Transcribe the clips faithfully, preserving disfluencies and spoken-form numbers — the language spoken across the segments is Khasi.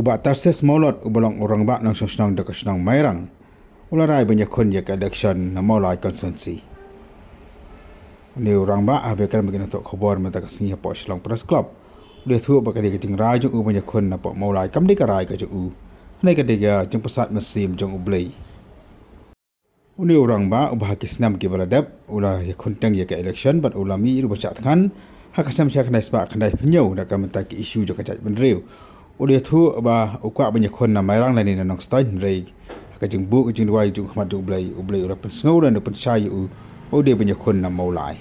Bah Tarsis Mawlot uba long u rangbah nongshong shnong da ka shnong Mairang u la rai ban ïakhun ïa ka election na Mawlai constituency. Une u rangbah haba ïakren bad ki nongthoh khubor mynta ka sngi hapoh Shillong Press Club u la ïathuh ba ka dei ka jingrai jong u ban ïakhun na poh Mawlai kam dei ka rai ka jong u, hynrei ka dei ka jingpyrsad mynsiem jong U Blei. Une u rangbah uba ha ki snem kiba la dep u la ïakhun teng ïa ka election bad u la mih ruh ba shah thngan ha ka snem shi hajar khyndai spah khyndai phew hynñiew na ka bynta ki issue jong ka jaitbynriew. U la ïathuh ba u kwah ban ïakhun na Mairang lane na Nongstoiñ, hynrei ha ka jingbuh ka jingduwai jong u ha khmat jong U Blei, U Blei u la pynsngew lane u pynshai ïa u ba u dei ban ïakhun na Mawlai.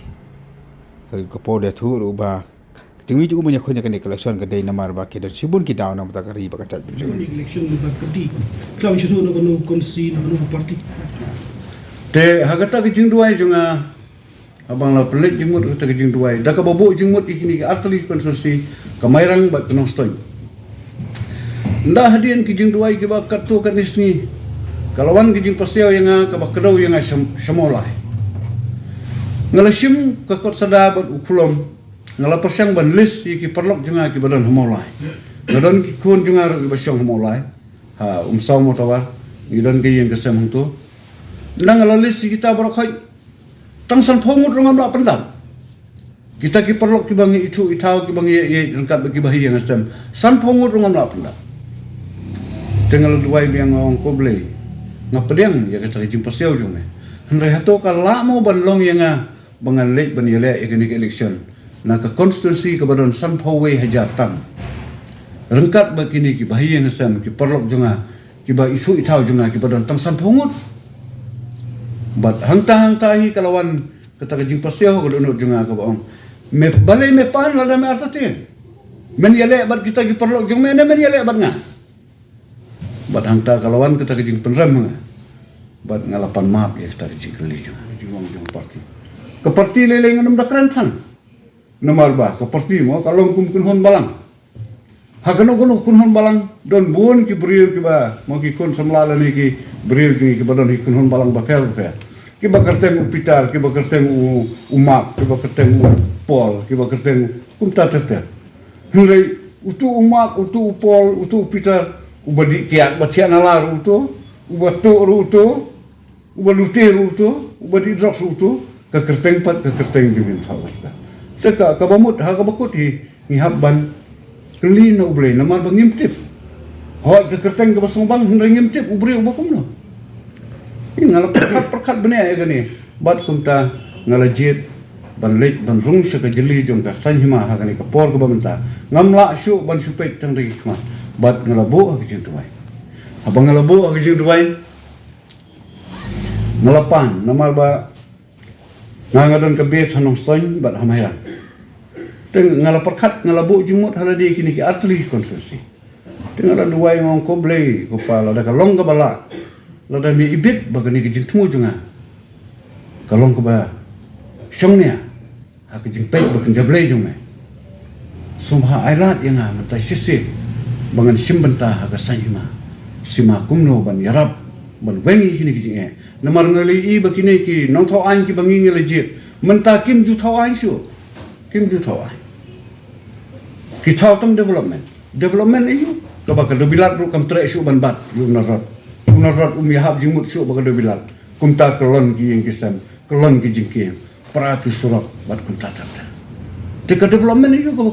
Ha ka por u la ïathuh ruh ba ka jingmih jong u ban ïakhun ïa kane ka election ka dei namar ba ki don shibun ki daw na ka bynta ka ri bad ka jaitbynriew. Election na ka bynta ka ri. Khlem shuh na kano constituency, na kano party. Te ha kata ka jingduwai jong nga, haba nga la pynleit jingmut ha kata ka jingduwai, da kaba buh jingmut ïa kine ki artylli ki constituency, ka Mairang bad ka Nongstoiñ, ynda hadien ki jingduwai kiba katto katne sngi, ka la wan ka jingpasiaw ïa nga kaba kdew ïa nga sha, sha Mawlai. Nga la shim ka kot sada bad u khulom, nga la pyrshang ban list ïa ki paralok jong nga kiba don ha Mawlai. Nga don ki khun jong nga ruh kiba shong ha Mawlai, ha Umsaw Mawtawar, ngi don ka ïing ka sem hangto. Ynda nga la list ïa kita baroh khoit, tang sanphew ngut ruh ngam lah pyndap. Kita ki paralok kiba ngi ithuh ithaw, kiba ngi ïeit ryngkat bad kiba ha ïing ha sem, sanphew ngut ruh ngam lah pyndap. Te nga la duwai biang, nga ong, ko Blei, nga pdiang ïa kata ka jingpasiaw jong me, hynrei hato ka lah mo ban long ïa nga ba ngan leit ban ïaleh ïa kane ka election na ka constituency kaba don sanphew wei hajar tam, ryngkat bad kine kiba ha ïing ha sem, ki paralok jong nga, kiba ithuh ithaw jong nga kiba don tang sanphew ngut? Bad hangta hangta hi ka la wan kata ka jingpasiaw ha ka dohnud jong nga kaba ong, me balei me pan lada me artatien? Men ïaleh bad kita ki paralok jong me ne men ïaleh bad nga? Bad hangta ka la wan kata ka jingpynrem ha nga. Bad nga la pan map ïa kata ka jingkylli jong nga, jingong jong ka party. Ka party lei lei ngan ym da kren than, namar ba ka party mo ka long kum kynhun balang. Ha kano kano kynhun balang don bun ki briew kiba, mo, ki khun samla lane ki briew jong ngi kiba don ki kynhun balang bapher bapher, kiba kyrteng u Peter, kiba kyrteng u, u Mark, kiba kyrteng u Paul, kiba kyrteng kumta ter ter. Hynrei utu u Mark, utu u Paul, utu u Peter, uba dih kiad ba thiah nala ruh utu, uba tuh ruh utu, uba lute ruh utu, uba dih drugs ruh utu, ka kyrteng pat ka kyrteng jong ngi sa usta. Te ka, kaba mut ha kaba kut hi ngi hap ban kylli na U Blei namar ba ngim tip. Hooid, ka kyrteng kaba sngewbang, hynrei ngim tip u briew uba kumno. Nga la pyrkhat pyrkhat bniah ïa kane, bad kumta nga la jied ban leit ban rung sha ka jylli jong ka saiñ hima ha kane ka por kaba mynta. Ngam lah shuh ban shu peit tang da ki khmat, bad nga la buh ha ka jingduwai. Haba nga la buh ha ka jingduwai, nga la pan namar ba nga, nga don ka base ha Nongstoiñ bad ha Mairang. Te nga la pyrkhat, nga la buh jingmut ha lade kine ki artylli ki constituency. Te nga la duwai, nga ong, ko Blei, ko Pa, lada ka long kaba lah, lada me ibit ba kane ka jingthmu jong nga ka long kaba shongnia ha ka jingpeit bad kynja Blei jong me, sngewbha ai lad ïa nga mynta shisien ba ngan shim bynta ha ka saiñ hima, sima kumno ban ïarap ban weng ïa kine ki jingeh. Namar nga la ïohi ba kine ki nongthaw aiñ kiba ngi, ngi la jied mynta kim ju thaw aiñ shuh, kim ju thaw aiñ. Ki thaw tang development. Development aïu? Kaba ka Dewbilat ruh kam treh shuh ban bat ïa u Narod. U Narod um ïahap jingmut shuh bad ka Dewbilat. Kumta kyllon ki ïing ki sem, kyllon ki jingkieng, pra ki surok bad kumta ter ter. Te ka development aïu kaba